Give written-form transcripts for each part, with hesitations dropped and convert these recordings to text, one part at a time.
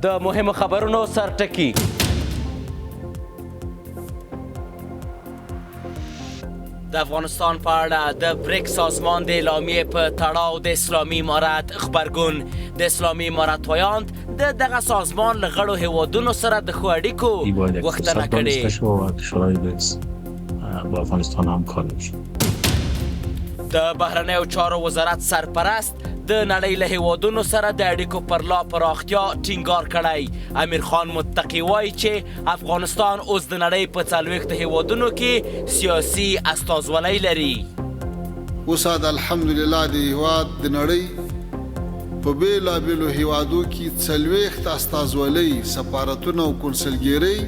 د مهمو خبرونو سرټکي. د افغانستان په اړه د بریکس سازمان د اعلامیې په تړاو د اسلامي امارت غبرګون. د اسلامي امارت ویاند د دغه سازمان له غړو هیوادونو سره د ښو اړیکو غوښتنه کړې. با افغانستان همکاری وشي. د بهرنیو چارو وزارت سرپرست د نړۍ له هیوادونو سره د اړیکو پر لا پراختیا ټینګار کړی. امیر خان متقي وایي چې افغانستان اوس د نړۍ په 40 هیوادونو کې سیاسي استازولۍ لري. اوس د الحمدلله د هیواد د نړۍ په بېلابېلو هیوادو کې 40 استازولۍ، سفارتونه او کونسلګیرۍ.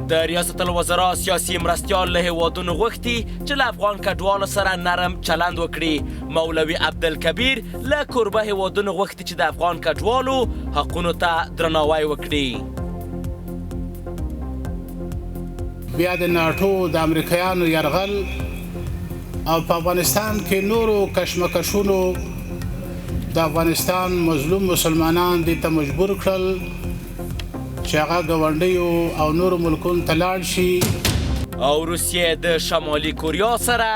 د ریاست الوزرا سیاسي مرستیال له هیوادونو غوښتي چې له افغان کډوالو سره نرم چلند وکړي. مولوي عبدالکبیر له کوربه هیوادونو غوښتي چې د افغان کډوالو حقونو ته درناوی وکړي. بیا د ناټو د امریکایانو یرغل او په افغانستان کې نورو کشمکشونو د افغانستان مظلوم مسلمانان دې ته مجبور کړل چې هغه ګاونډیو او نورو ملکونو ته لاړ شي. او روسیې د شمالي کوریا سره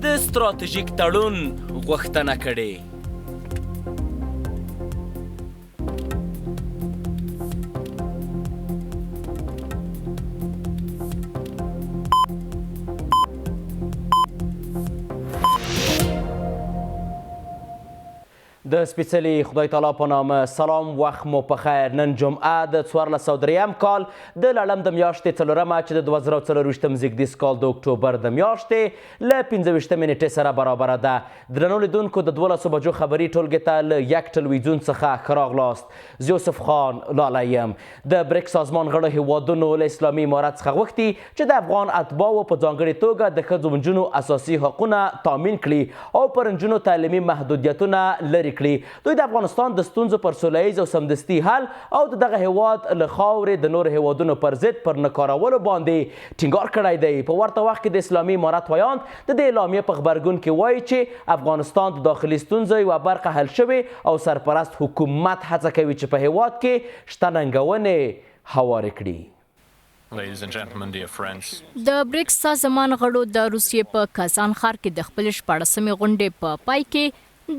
د ستراتیژیک تړون غوښتنه کړې. د سپېڅلي خدای تعالی په نامه سلام، وخت مو په خیر. نن جمعه د 1403 کال د لړم د میاشتې 4مه چې د 2024 زیږدیز کال د اکتوبر د میاشتې له 25مې نیټې سره برابره ده. درنو لیدونکو، د 12 بجو خبري ټولګې ته له یک ټلویزیون څخه ښه راغلاست. زه یوسف خان لالی یم. د بریکس سازمان غړو هیوادونو له اسلامي امارت څخه غوښتي چې د افغان اتباعو په ځانګړې توګه د ښځو نجونو اساسي حقونه تامین کړي او پر نجونو تعلیمي محدودیتونه لرې کړي. دوی د افغانستان د ستونزو پر سوله ییز او سمدستي حل او د دغه هیواد له خاورې د نورو هیوادونو پر ضد پر نه کارولو باندې ټینګار کړی دی. په ورته وخت کې د اسلامي امارت ویاند د دې اعلامیې په غبرګون کې وایي چې افغانستان د داخلي ستونزو یوه برخه حل شوې او سرپرست حکومت هڅه کوي چې په هیواد کې شته ننګونې هوارې کړي. د بریکس سازمان غړو د روسیې په کازان ښار کې د خپلې 16مې غونډې په پای کې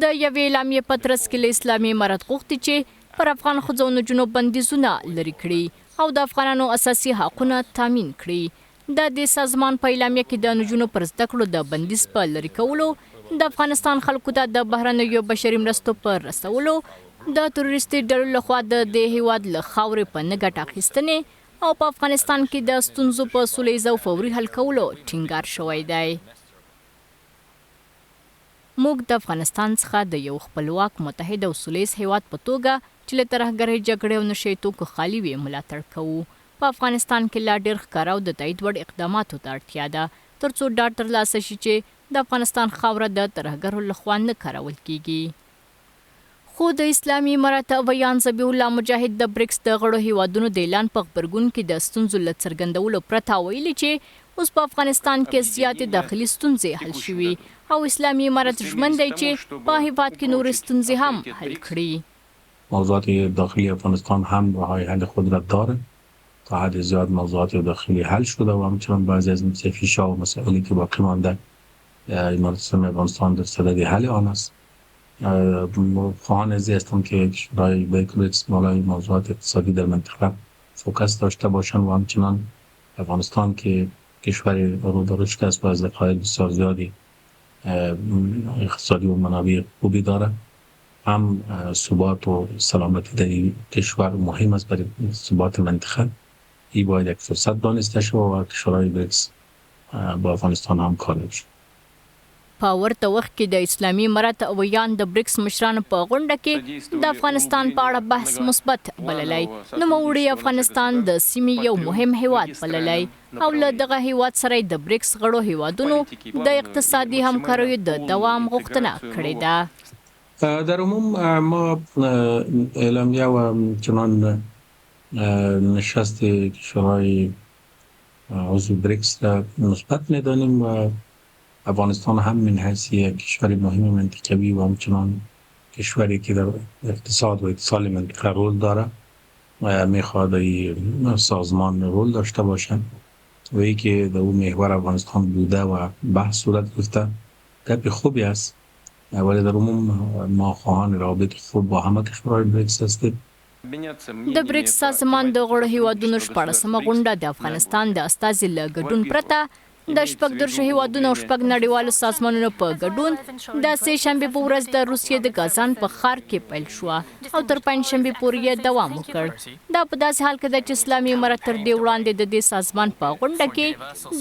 د یوې اعلامیې په ترڅ کې له اسلامي امارت غوښتي چې پر افغان ښځو او نجونو بندیزونه لرې کړي او د افغانانو اساسي حقونه تامین کړي. د دې سازمان په اعلامیه کې د نجونو پر زده کړو د بندیز په لرې کولو، د افغانستان خلکو ته د بهرنیو بشري مرستو پر رسولو، د تروریستي ډلو له خوا د دې هېواد له خاورې په نه ګټه اخیستنې او په افغانستان کې د ستونزو په سوله ییز او فوري حل کولو ټینګار شوی دی. موږ د افغانستان څخه د یو خپلواک، متحد او سوله ییز هېواد په توګه چې له ترهګرۍ، جګړې او نشه یي توکو خالي وي، ملاتړ کوو. په افغانستان کې لا ډېر ښکاره او د تایید وړ اقداماتو ته اړتیا ده، ترڅو ډاډ ترلاسه شي چې د افغانستان خاوره د ترهګرو له خوا نه کارول کېږي. خو د اسلامي امارت ویاند ذبیح الله مجاهد د بریکس د غړو هېوادونو د اعلان په غبرګون کې د ستونزو له څرګندولو پرته ویلي چې اوس په افغانستان کې زیاتې داخلي ستونزې حل شوي او اسلامي امارت ژمن دی چې په هېواد کې نورې ستونزې هم حل کړي. موضوعات داخلی افغانستان هم راههای حل خود را داره، تا حد زیاد موضوعات داخلی حل شده و همچنان بعضی از فیشا و مسائلی که باقی مانده امارت اسلامی افغانستان در صدد حل آن است. خواهان ازی هستم که کشورهای بریکس بالای موضوعات اقتصادی در منطقه focus داشته باشند و همچنان افغانستان که کشور رو به رشد است و از ذخایر بسیار زیادی اقتصادی و منابع خوبی داره، هم ثبات و سلامتی در این کشور مهم است برای ثبات منطقه. ای باید یک فرصت دانسته شود و کشورهای بریکس با افغانستان همکاری بشه. په ورته وخت کې د اسلامي امارت ویاند د بریکس مشرانو په غونډه کې د افغانستان په اړه بحث مثبت بللی. نوموړي افغانستان د سیمې یو مهم هېواد بللی او له دغه هېواد سره یې د بریکس غړو هېوادونو د اقتصادي همکاریو د دوام غوښتنه کړې ده. در عموم ما اعلامیه و همچنان نشست کشورهای عضو بریکس را مثبت میدانیم و افغانستان هم من حیث یک کشور مهم منطقوی و همچنان کشوری که در اقتصاد و اتصال منطقه رول داره میخواد این سازمان رول داشته باشه و ای که در او محور افغانستان بوده و بحث صورت گرفته، گپ خوبی است، ولی در عموم ما خواهان روابط خوب با همه کشورهای بریکس هستیم. د بریکس سازمان د غړو هېوادونو شپاړسمه غونډه د افغانستان د استازي له ګډون پرته د 36 هېوادونو او شپږ نړیوالو سازمانونو په ګډون د سې شنبې په ورځ د روسیې د کازان په ښار کې پیل شوه او تر پنجشنبې پورې یې دوام وکړ. دا په داسې حال کې ده چې اسلامي امارت تر دې وړاندې د دې سازمان په غونډه کې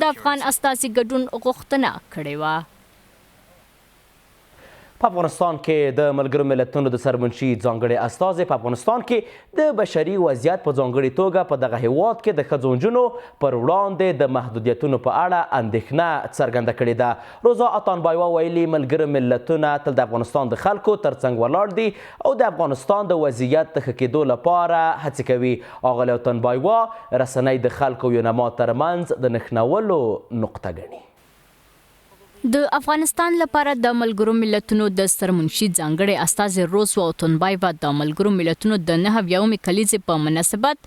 د افغان استازي ګډون غوښتنه کړې وه. په افغانستان کې د ملګرو ملتونو د سرمنشي ځانګړې استازې په افغانستان کې د بشري وضعیت په ځانګړي توګه په دغه هیواد کې د ښځو نجونو پر وړاندې د محدودیتونو په اړه اندېښنه څرګنده کړې ده. روزا اتانبایوا ویلي، ملګرو ملتونه تل د افغانستان د خلکو ترڅنګ ولاړ دي او د افغانستان د وضعیت د ښه کېدو لپاره هڅې کوي. آغلې اتانبایوا رسنۍ د خلکو او یونما ترمنځ د نښلولو نقطه ګڼي. د افغانستان لپاره د ملګرو ملتونو د سرمنشي ځانګړې استازې روز اوتونبایوا د ملګرو ملتونو د 79مې کلیزې په مناسبت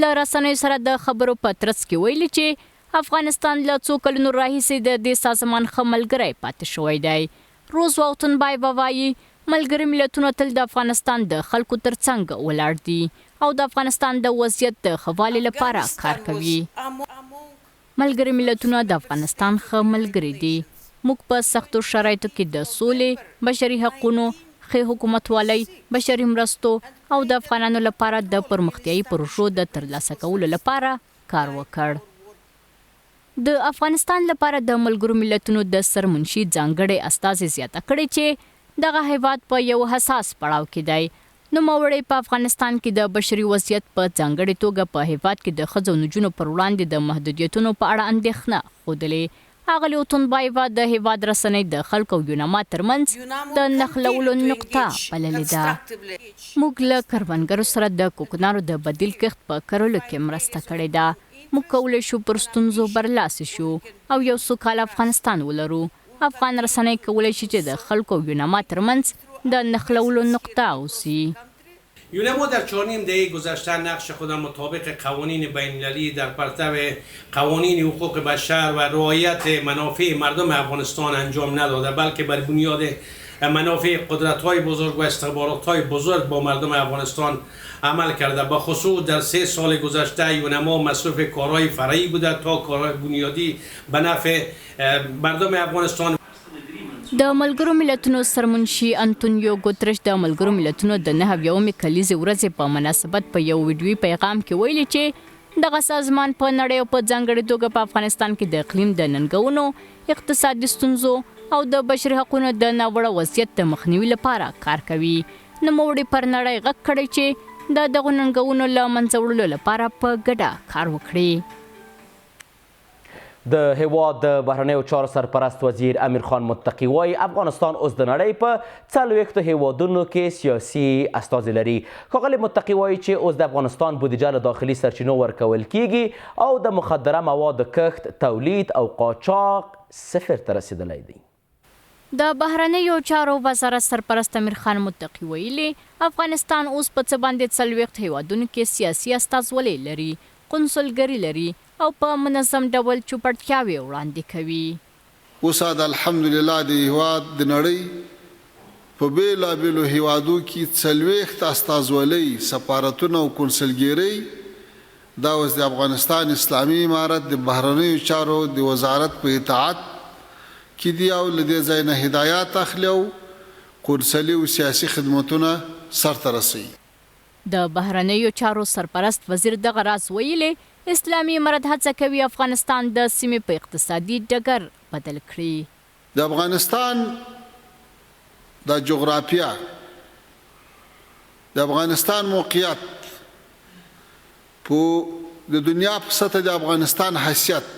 له رسنیو سره د خبرو په ترڅ کې ویلي چې افغانستان له څو کلونو راهیسې د دې سازمان ښه ملګری پاتې شوی دی. روز اوتونبایوا وايي، ملګري ملتونه تل د افغانستان د خلکو ترڅنګ ولاړ دي او د افغانستان د وضعیت د ښه والي لپاره کار کوي. ملګري ملتونه د افغانستان ښه ملګري دي. موږ په سختو شرایطو کې د سولې، بشري حقونو، ښې حکومتوالۍ، بشري مرستو او د افغانانو لپاره د پرمختیايي پروژو د ترلاسه کولو لپاره کار وکړ. د افغانستان لپاره د ملګرو ملتونو د سرمنشي ځانګړې استازې زیاته کړې چې دغه هېواد په یو حساس پړاو کې دی. نوموړې په افغانستان کې د بشري وضعیت په ځانګړې توګه په هېواد کې د ښځو او نجونو پر وړاندې د محدودیتونو په اړه اندېښنه ښودلې. اغلې اوتونبایوا د هېواد رسنۍ د خلکو او یوناما ترمنځ د نښلولو نقطه بللې ده. موږ له کروندګرو سره د کوکنارو د بدیل کښت په کرلو کې مرسته کړې ده. موږ کولی شو پر ستونزو برلاسي شو او یو سوکاله افغانستان ولرو. افغان رسنۍ کولی شي چې د خلکو او یوناما ترمنځ د نښلولو نقطه اوسي. یونما در چهار دهه گذشته نقش خود را مطابق قوانین بین المللی در پرتو قوانین حقوق بشر و رعایت منافع مردم افغانستان انجام نداده، بلکه بر بنیاد منافع قدرت‌های بزرگ و استخبارات‌های بزرگ با مردم افغانستان عمل کرده. به خصوص در 3 سال گذشته یونما مصروف کارهای فرعی بوده تا کارهای بنیادی به نفع مردم افغانستان. د ملګرو ملتونو سرمنشي انتونیو ګوترش د ملګرو ملتونو د 79مې کلیزې ورځې په مناسبت په یو ویډیويي پیغام کې ویلي چې دغه سازمان په نړۍ او په ځانګړې توګه په افغانستان کې د اقلیم د ننګونو، اقتصادي ستونزو او د بشري حقونو د ناوړه وضعیت د مخنیوي لپاره کار کوي. نوموړي پر نړۍ غږ کړی چې د دغو ننګونو له منځه وړلو لپاره په ګډه کار وکړي. د هیواد د بهرنیو چارو سرپرست وزیر امیر خان متقي وایي، افغانستان اوس د نړۍ په 40 هیوادونو کې سیاسي استازي لري. ښاغلی متقي وایي چې اوس د افغانستان بودیجه له داخلي سرچینو ورکول کیږي او د مخدره موادو کښت، تولید او قاچاق صفر ته رسېدلی دی. د بهرنیو چارو وزارت سرپرست امیر خان متقي ویلي، افغانستان اوس په څه باندې 40 هیوادونو کې سیاسي استازولۍ لري، قونسلګري لري او په منظم ډول چوپړتیاوې وړاندې کوي. اوس د الحمدلله د هیواد د نړۍ په بېلابېلو هیوادو کې 40 استازولۍ، سفارتونه او کونسلګیرۍ دا اوس د افغانستان اسلامي امارت د بهرنیو چارو د وزارت په اطاعت کې دي او له دې ځای نه هدایات اخلي او قونسلي او سیاسي خدمتونه سرته رسوي. د بهرنیو چارو سرپرست وزیر دغه راز ویلي، اسلامي امارت هڅه کوي افغانستان د سیمې په اقتصادي ډګر بدل کړي. د افغانستان دا جغرافیا، د افغانستان موقعیت، په د دنیا په سطح د افغانستان حیثیت،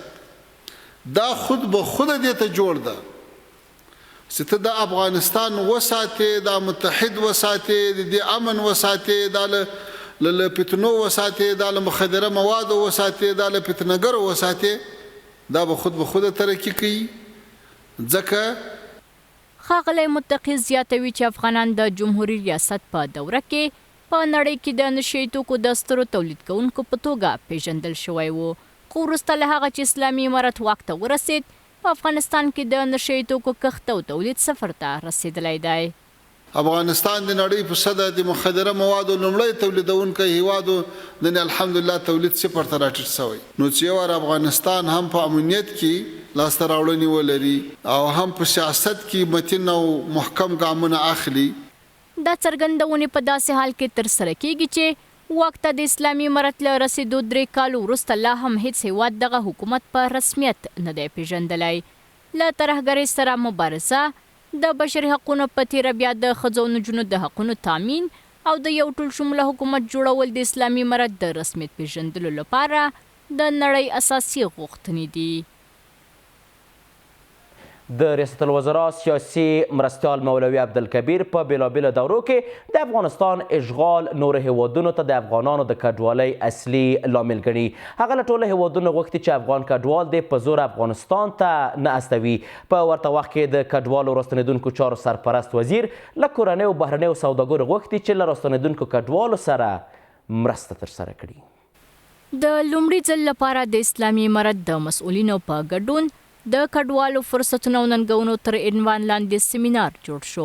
دا خود به خوده دې ته جوړ ده چې ته د افغانستان وساتې، دا متحد وساتې، د دې امن وساتې، دا له فتنو وساتې، دا له مخدره موادو وساتې، دا له فتنګرو وساتې، دا به خود به خوده ترقي کوي. ځکه ښاغلی متقي زیاتوي چې افغانان د جمهوري ریاست په دوره کې په نړۍ کې د نشه يي توکو د سترو تولید کوونکو په توګه پېژندل شوی و، خو وروسته له هغه چې اسلامي امارت واک ته ورسېد، په افغانستان کې د نشه يي توکو کښت او تولید صفر ته رسېدلی دی. افغانستان د نړۍ په سطح د مخدره موادو لومړی تولیدونکی هیواد و، نن الحمدلله تولید صفر ته راټیټ شوی، نو چې یو وار افغانستان هم په امنیت کې لاسته راوړنې ولري او هم په سیاست کې متین او محکم ګامونه اخلي. دا څرګندونې په داسې حال کې ترسره کېږي چې واک ته د اسلامي امارت له رسېدو درې کالو وروسته لا هم هېڅ هېواد دغه حکومت په رسمیت نه دی پېژندلی. له ترهګرۍ سره مبارزه، د بشري حقونو په تېره بیا د ښځو او نجونو د حقونو تامین او د یو ټولشموله حکومت جوړول د اسلامي امارت د رسمیت پېژندلو لپاره د نړۍ اساسي غوښتنې دي. د ریاست الوزرا سیاسي مرستیال مولوي عبدالکبیر په بېلابېلو دورو کې د افغانستان اشغال نورو هېوادونو ته د افغانانو د کډوالۍ اصلي لامل ګڼي. هغه له ټولو هېوادونو غوښتي چې افغان کډوال دې په زوره افغانستان ته نه استوي. په ورته وخت کې د کډوالو راستنېدونکو چارو سرپرست وزیر له کورنیو او بهرنیو سوداګرو غوښتي چې له راستنېدونکو کډوالو سره مرسته ترسره کړي. د لومړي ځل لپاره د اسلامي امارت د مسؤلینو په ګډون د کډوالو فرصتونو او ننګونو تر عنوان لاندې سیمینار جوړ شو.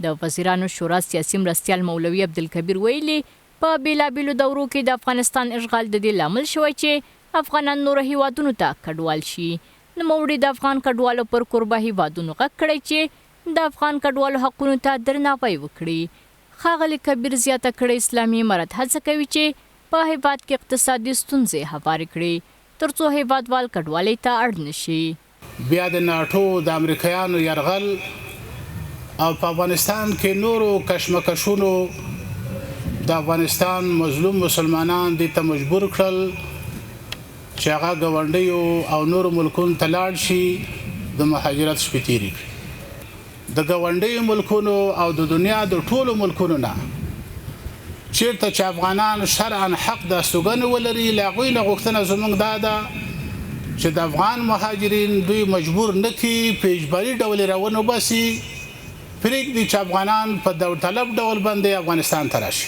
د وزیرانو شورا سیاسي مرستیال مولوي عبدالکبیر ویلي، په بېلابېلو دورو کې د افغانستان اشغال د دې لامل شوی چې افغانان نورو هېوادونو ته کډوال شي. نوموړي د افغان کډوالو پر کوربه هېوادونو غږ کړی چې د افغان کډوالو حقونو ته درناوی وکړي. ښاغلي کبیر زیاته کړې، اسلامي امارت هڅه کوي چې په هېواد کې اقتصادي ستونزې هوارې کړي، ترڅو هېوادوال کډوالۍ ته اړ نه شي. بیا د ناټو د امریکایانو یرغل او په افغانستان کې نورو کشمکشونو د افغانستان مظلوم مسلمانان دې ته مجبور کړل چې هغه ګاونډیو او نورو ملکونو ته لاړ شي د مهاجرت شپې تیرې کړي. د ګاونډیو ملکونو او د دنیا د ټولو ملکونو نه چیرته چې افغانان شرعاً حق د استوګنې ولري له هغوی نه غوښتنه زموږ دا ده چې د افغان مهاجرین دوی مجبور نه کړي په اجباري ډول یې راونه باسي پریږدي چې افغانان په داوطلب ډول باندې افغانستان ته راشي.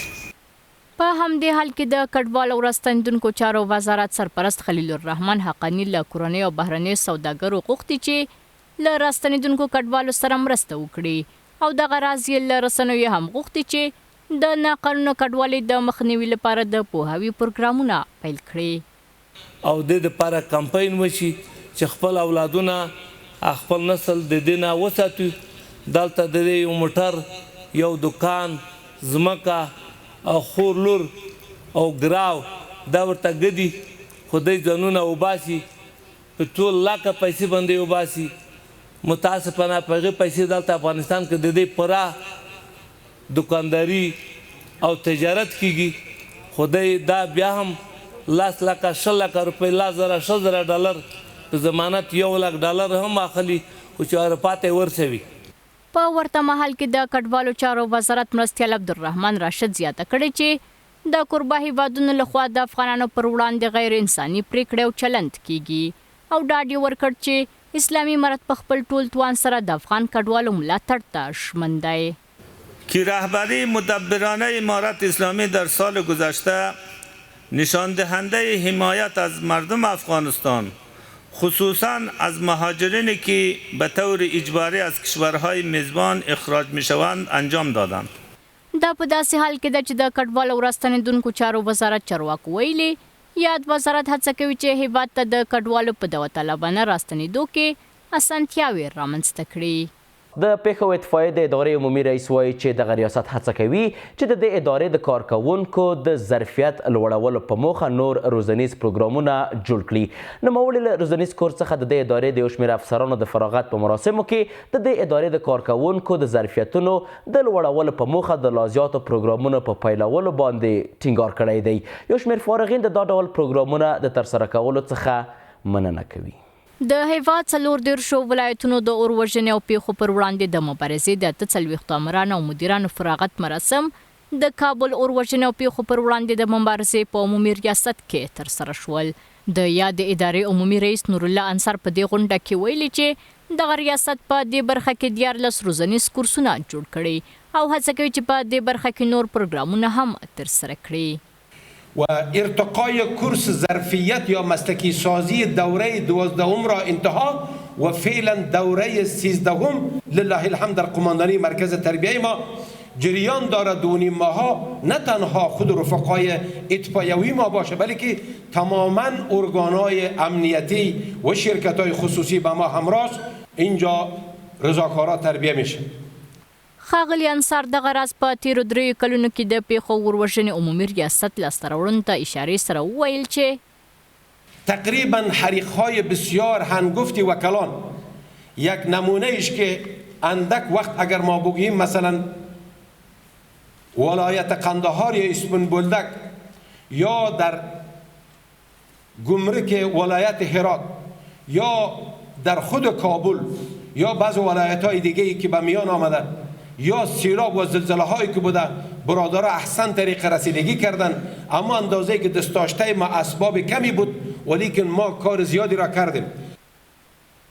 په همدې حال کې د کډوالو او راستنېدونکو چارو وزارت سرپرست خلیل الرحمن حقاني له کورنیو او بهرنیو سوداګرو غوښتي چې له راستنېدونکو کډوالو سره مرسته وکړي او دغه راز یې له رسنیو هم غوښتي چې د ناقانونه کډوالۍ د مخنیوي لپاره د پوهاوي پروګرامونه پیل کړي. او دې دپاره کمپاین وشي چې خپل اولادونه خپل نسل د دې نه وساتو دلته د دې یو موټر یو دکان ځمکه او خور لور او ګراو دا ورته ږدي خو دی ځانونه وباسي په څو لکه پیسې باندې وباسي متاسفانه په هغې پیسې دلته افغانستان کې د دې پوره دکانداري او تجارت کیږي خو دی دا بیا هم لس لکه 20 لکه روپۍ 10,000 20,000 ډالر په ضمانت 1 لک ډالر هم اخلي خو چې اروپا ته یې ورسوي. په ورته مهال کې د کډوالو چارو وزارت مرستیال عبدالرحمن راشد زیاته کړې چې د کوربه هېوادونو له خوا د افغانانو پر وړاندې غیر انساني پرېکړې او چلند کېږي او ډاډ یې ورکړ چې اسلامي امارت په خپل ټول توان سره د افغان کډوالو ملاتړ ته ژمن دی. که رهبری مدبرانه امارت اسلامی در سال گذشته نشان دهنده حمایت از مردم افغانستان خصوصا از مهاجرینی که به طور اجباری از کشورهای میزبان اخراج میشوند انجام دادند. دا په داسې حال کې ده چې د کډوالو او راستنېدونکو چارو وزارت چارواکو ویلي، یاد وزارت هڅه کوي چې هېواد ته د کډوالو په داوطلبانه راستنېدو کې اسانتیاوې رامنځته کړي. د پېښو اطفایې د ادارې عمومي رئیس وايي چې دغه ریاست هڅه کوي چې د دې ادارې د کارکوونکو د ظرفیت لوړولو په موخه نور روزنیز پروګرامونه جوړ کړي. نوموړي له روزنیز کورس څخه د دې ادارې د یو شمېر افسرانو د فراغت په مراسمو کې د دې ادارې د کارکوونکو د ظرفیتونو د لوړولو په موخه د لازیاتو پروګرامونو په پیلولو باندې ټینګار کړی دی. یو شمېر فارغین د دا ډول پروګرامونه د ترسره کولو څخه مننه کوي. د هېواد څلوردېرشو ولایتونو د اور وژنې او پېښو پر وړاندې د مبارزې د 48 امرانو او مدیرانو فراغت مراسم د کابل اور وژنې او پېښو پر وړاندې د مبارزې په عمومي ریاست کې ترسره شول. د یادې ادارې عمومي رئیس نورالله انصار په دې غونډه کې ویلي چې دغه ریاست په دې برخه کې 13 روزنیز کورسونه جوړ کړي او هڅه کوي چې په دې برخه کې نور پروګرامونه هم ترسره کړي. و ارتقای کورس ظرفیت یا مسلکی سازی دوره دوازدهم را انتها و فعلا دوره سیزدهم لله الحمد در قماندانی مرکز تربیه ما جریان دارد. دو نیم ماها نه تنها خود رفقای اطفایوی ما باشه، بلکه تماما ارگانهای امنیتی و شرکت های خصوصی به ما همراست. اینجا رضاکارا تربیه میشه. ښاغلي انصار دغه راز په تېرو درېیو کلونو کې د پېښو اور وژنې عمومي ریاست لاسته راوړنو ته اشارې سره وویل چې، تقریبا حریقهای بسیار هنگفتی و کلان، یک نمونه ایش که اندک وقت اگر ما بگوییم مثلا ولایت قندهار یا اسپن بولدک یا در گمرک ولایت هرات یا در خود کابل یا بعض ولایت های دیگه ای که به میان آمده یا سیلاب و زلزله هایی که بوده، برادرها احسن طریق رسیدگی کردن. اما اندازه که دست داشته ما اسباب کمی بود، ولیکن ما کار زیادی را کردیم.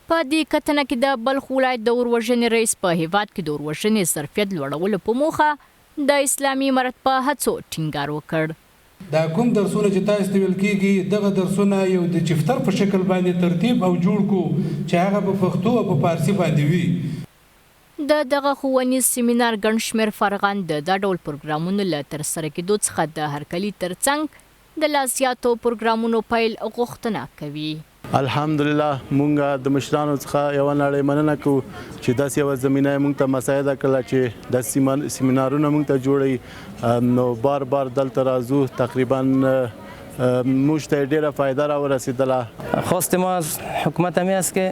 په دې کتنه کې د بلخ ولایت د اور وژنې رئیس په هېواد کې د اور وژنې ظرفیت لوړولو په موخه د اسلامي امارت په هڅو ټینګار وکړ. دا کوم درسونه چې تاسو ته ویل کیږي، دغه درسونه یو د چفتر په شکل باندې ترتیب او جوړ کو چې هغه په پښتو او په فارسي باندې وي. د دغه ښوونیز سیمینار ګڼ شمېر فارغان د دا ډول پروګرامونو له ترسره کېدو څخه د هرکلي ترڅنګ د لا زیاتو پروګرامونو پیل غوښتنه کوي. الحمدلله مونږ د مشرانو څخه یوه نړۍ مننه کوو چې داسې یوه زمینه یې مونږ ته مساعده کړله چې داسې سیمینارونه مونږ ته جوړوي، نو بار بار دلته راځو، تقریبا موږ ته یې ډېره فایده راورسېدله. خواست ما از حکومت همی است که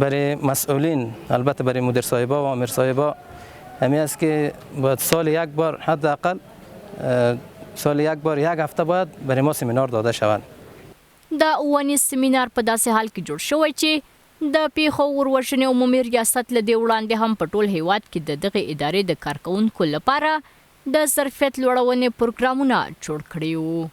برای مسئولین، البته برای مدیر صاحبا و آمر صاحبا همی است که باید سال یک بار حداقل سال یک بار یک هفته باید برای ما سمینار داده شوند. دا اوونیز سمینار په داسې حال کې جوړ شوی چې د پېښو اور وژنې عمومي ریاست له دې وړاندې هم په ټول هېواد کې د دغې ادارې د کارکوونکو لپاره د ظرفیت لوړونې پروګرامونه جوړ کړي وو.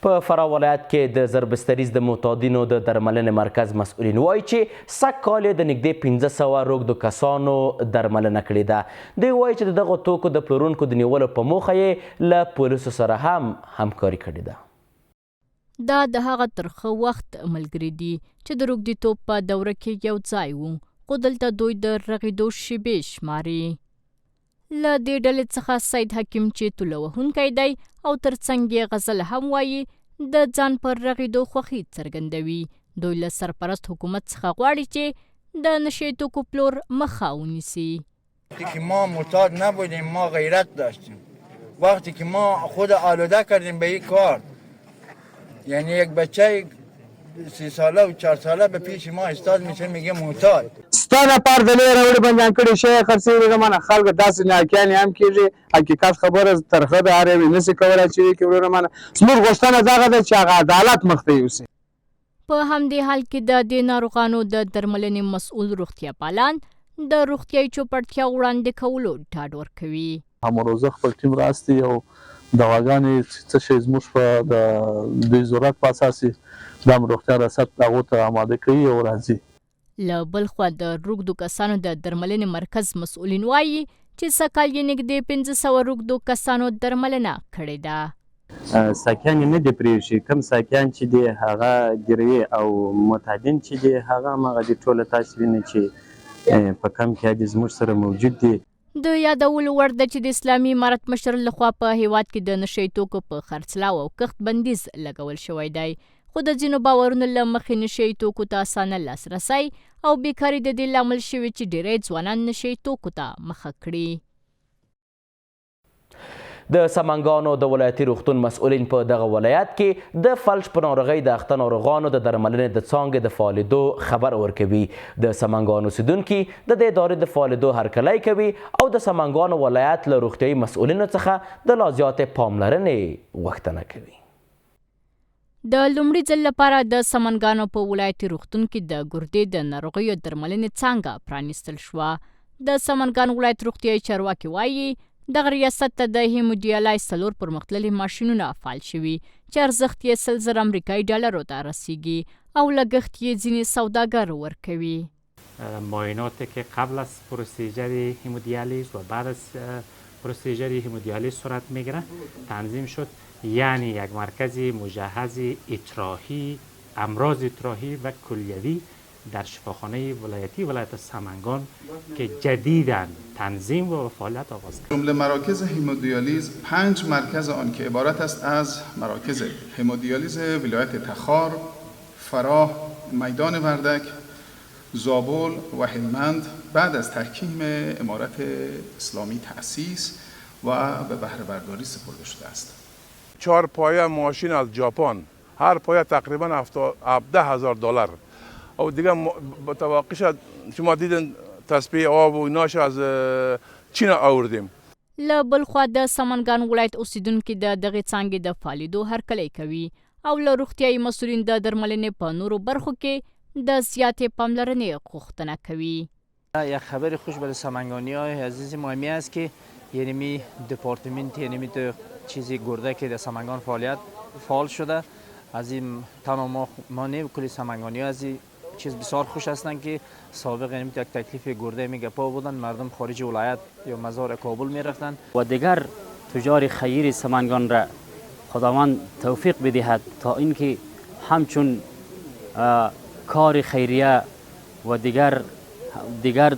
په فراه ولایت کې د زربستریز د معتادینو د درملنې مرکز مسؤلین وایي چې سږ کال یې د نږدې 500 روږدو کسانو درملنه کړې ده. دوی وایي چې د دغو توکو د پلورونکو د نیولو په موخه یې له پولیسو سره هم همکاري کړې ده. دا د هغه ترخه وخت ملګري دي چې د روږدیتوب په دوره کې یو ځای وو، خو دلته دوی د رغېدو شېبې شماري. له دې ډلې څخه سید حکیم چې توله وهونکی دی او تر څنګ یې غزل هم وایي، د ځان پر رغېدو خوښي څرګندوي. دوی له سرپرست حکومت څخه غواړي چې د نشې توکو پلور مخه ونیسي. وقتی که ما معتاد نبودیم ما غیرت داشتیم، وقتی که ما خود آلوده کردیم به این کار، یعنی یک بچه 3 ساله و 4 ساله به پیش ما استاد میشه میگه معتاد. ستا لپاره د لوی راوړي بندیان کړي شی خرڅوي زمانه خلک داسې ناکیانې هم کېږي. حقیقت خبره ترخه ده، هر یو یې نسي کولی چې وکړي. وروره منه زموږ غوښتنه دغه ده چې هغه عدالت مخته یوسي. په همدې حال کې د دې ناروغانو د درملنې مسؤل روغتیاپالان د روغتیايي چوپړتیا وړاندې کولو ډاډ ورکوي. همروزه خپل ټیم راستي او دواګانې چې څه شی زموږ په د دوی ضرورت په اساس د عامې روغتیا ریاست هغو ته اماده کوي او راځي. له بل خوا د روږدو کسانو د درملنې مرکز مسؤلین وايي چې سږکال یې نږدې 500 روږدو کسانو درملنه کړې ده. ساکیان یې نه دي پرېښي، کوم ساکیان چې دي هغه ګروي او معتادین چې دي هغه هماغه دي، ټوله تاسې وینئ چې په کمپ کې دي زموږ سره موجود دي. د یادولو وړ ده چې د اسلامي امارت مشر لخوا په هېواد کې د نشه یي توکو په خرڅلاو او کښت بندیز لګول شوی دی، خو د ځینو باورونو له مخې نشه یي توکو ته اسانه لاسرسی او بېکاري د دې لامل شوې چې ډېری ځوانان نشه یي توکو ته مخه کړي. د سمنګانو د ولایتي روغتون مسؤلین په دغه ولایت کې د فلج په ناروغۍ د اخته ناروغانو د درملنې د څانګې د فعالېدو خبر ورکوي. د سمنګان اوسېدونکي د دې ادارې د فعالېدو هرکلی کوي او د سمنګانو ولایت له روغتیايي مسؤلینو څخه د لا زیاتې پاملرنې غوښتنه کوي. د لومړي ځل لپاره د سمنګانو په ولایتي روغتون کې د ګردې د ناروغیو درملنې څانګه پرانیستل شوه. د سمنګان ولایت روغتیايي چارواکي وايي، دغه ریاست ته د هیموډیالایز 4 پرمختللي ماشینونه فعال شوي چې ارزښت یې 100,000 امریکایي ډالرو ته رسیږي او لګښت یې ځینې سوداګر ورکوي. معایناتی که قبل از پروسیجر هیمودیالیز و بعد از پروسیجر هیمودیالیز صورت میگیره تنظیم شد، یعنی یک مرکز مجهز اطراحی، امراض اطراحی و کلیوی در شفاخانه ولایتی ولایت سمنگان که جدیداً تنظیم و فعالیت آغاز کرد. جمله مراکز هیمودیالیز 5 مرکز آن که عبارت است از مراکز هیمودیالیز ولایت تخار، فراه، میدان وردک، زابل و هلمند بعد از تحکیم امارت اسلامی تأسیس و به بهره برداری سپرده شده است. 4 پایه ماشین از ژاپن، هر پایه تقریبا 17,000 دلار. او دیگه متواقعش شما دیدن تسبیح آب و ایناش از چین آوردیم. له بلخوا د سمنګان ولایت اوسیدونکي د دغې څانګې د فعالېدو هرکلی کوي او له روغتیايي مسؤلین د درملنې په نورو برخو کې د زیاتې پاملرنې غوښتنه کوي. یک خبر خوش برای سمنگانی های عزیز ما همی است که یعنی می دپارتمنت، یعنی می چیزی گرده که در سمنگان فعالیت فعال شده، از این تنها ما نه، کلی سمنگانی ها از این چیز بسیار خوش هستند که سابق یعنی یک تکلیف گرده می گپا بودن، مردم خارج ولایت یا مزار کابل می رفتن. و دیگر تجار خیر سمنگان را خداوند توفیق بدهد تا اینکه همچون کار خیریه و دیگر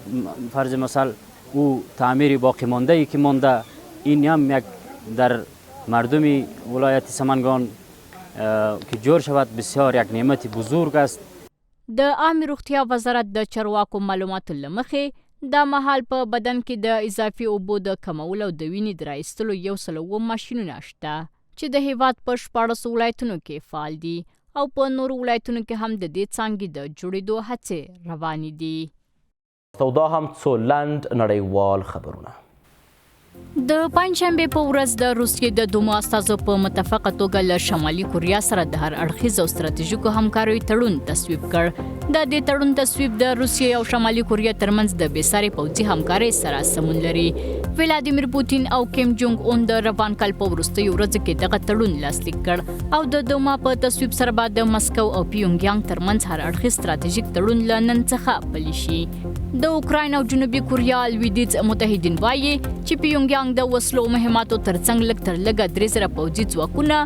فرض مثال او تعمیر باقی مانده ای که مانده، این هم یک در مردم ولایت سمنگان که جور شود بسیار یک نعمت بزرگ است. د عامې روغتیا وزارت د چارواکو معلوماتو له مخې دا مهال په بدن کې د اضافي اوبو د کمولو او د وینې د راایستلو 107 ماشینونه شته چې د هیواد په 16 ولایتونو کې فعال دي او په نورو ولایتونو کې هم د دې څانګې د جوړېدو هڅې روانې دي. او دا هم څو لنډ نړیوال خبرونه. د پنجشنبې په ورځ د روسیې د دوما استازو په متفقه توګه له شمالي کوریا سره د هر اړخیز او ستراتیژیکو همکاریو تړون تصویب کړ. د دې تړون تصویب د روسیې او شمالي کوریا ترمنځ د بېسارې پوځي همکارۍ سره سمون لري. ولادیمیر پوتین او کیم جونګ اون د روان کال په وروستیو ورځو کې دغه تړون لاسلیک کړ او د دوما په تصویب سره به د مسکو او پیونګ یانګ ترمنځ هر اړخیز ستراتیژیک تړون له نن څخه پلی شي. د اوکراین او جنوبي کوریا لویدیځ متحدین وایي چې پیونګ یانګ د وسلو او مهماتو ترڅنګ لږ تر لږه 3000 پوځي ځواکونه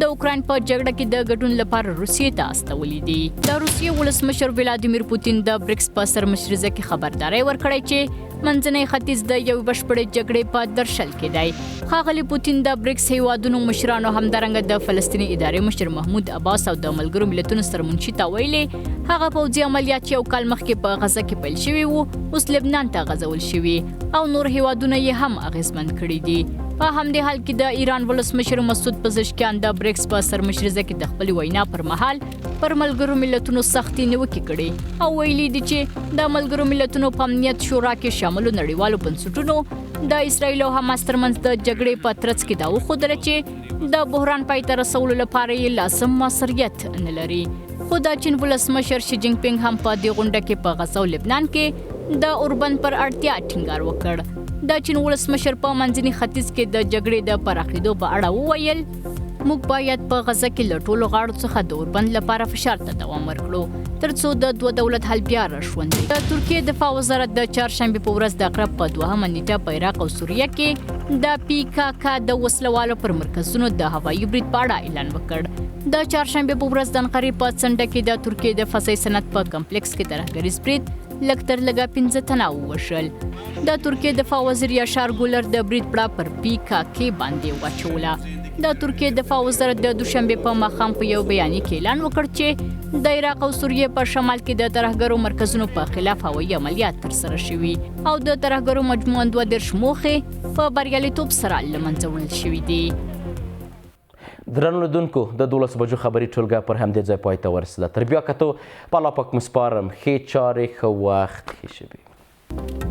د اوکراین په جګړه کې د ګډون لپاره روسیې ته استولي دي. د روسیې ولسمشر ولادیمیر پوتین د بریکس په سرمشریزه کې خبرداری ورکړی چې منځنی ختیځ د یوې بشپړې جګړې په درشل کې دی. ښاغلي پوتین د بریکس هیوادونو مشرانو همدارنګه د فلسطیني ادارې مشر محمود عباس او د ملګرو ملتونو سرمنشي ته ویلي هغه پوځي عملیات چې یو کال مخکې په غزه کې پیل شوي وو اوس لبنان ته غځول شوي او نور هیوادونه یې هم اغېزمن کړي دي. په همدې حال کې د ایران ولسمشر مسعود پزشکیان د بریکس په سرمشریزه کې د خپلې وینا پر مهال پر ملګرو ملتونو سختې نیوکې کړې او ویلي دي چې د ملګرو ملتونو په امنیت شورا کې شاملو نړیوالو بنسټونو د اسراییل او حماس ترمنځ د جګړې په ترڅ کې دا وښودله چې د بحران پای ته رسولو لپاره یې لازم موثریت نه لري. خو د چین ولسمشر شي جینګ پینګ هم په دې غونډه کې په غزه او لبنان کې د اوربند پر اړتیا ټینګار وکړ. د چین ولسمشر په منځني ختیځ کې د جګړې د پراخېدو په اړه وویل موږ باید په غزه کې له ټولو غاړو څخه د اوربند لپاره فشار ته دوام ورکړو ترڅو د دوه دولت حل بیا راژوندی. د ترکیې دفاع وزارت د چهارشنبې په ورځ د عقرب په دوهمه نیټه په عراق او سوریه کې د پی کا کا د وسلوالو پر مرکزونو د هوایي برید په اړه اعلان وکړ. د چهارشنبې په ورځ د انقرې په څنډه کې د ترکیې د فضایي صنعت په کمپلیکس کې ترهګریز برید لږ تر لږه 5 تنه ووژل. د ترکیې دفاع وزیر یاشار ګولر د برید پړه پر پی کا کې باندې واچوله. د ترکیې دفاع وزارت د دوشنبې په ماښام په یو بیانیه کې اعلان وکړ چې د عراق او سوریې په شمال کې د ترهګرو مرکزونو په خلاف هوایي عملیات ترسره شوي او د ترهګرو مجموعاً 32 موخې په بریالیتوب سره له منځه وړل شوي دي. درنو لیدونکو، د 12 بجو خبري ټولګه پر همدې ځای پای ته ورسېده. تر بیا کتو په الله پاک مو سپارم. ښې چارې، ښه وخت، ښې شېبې.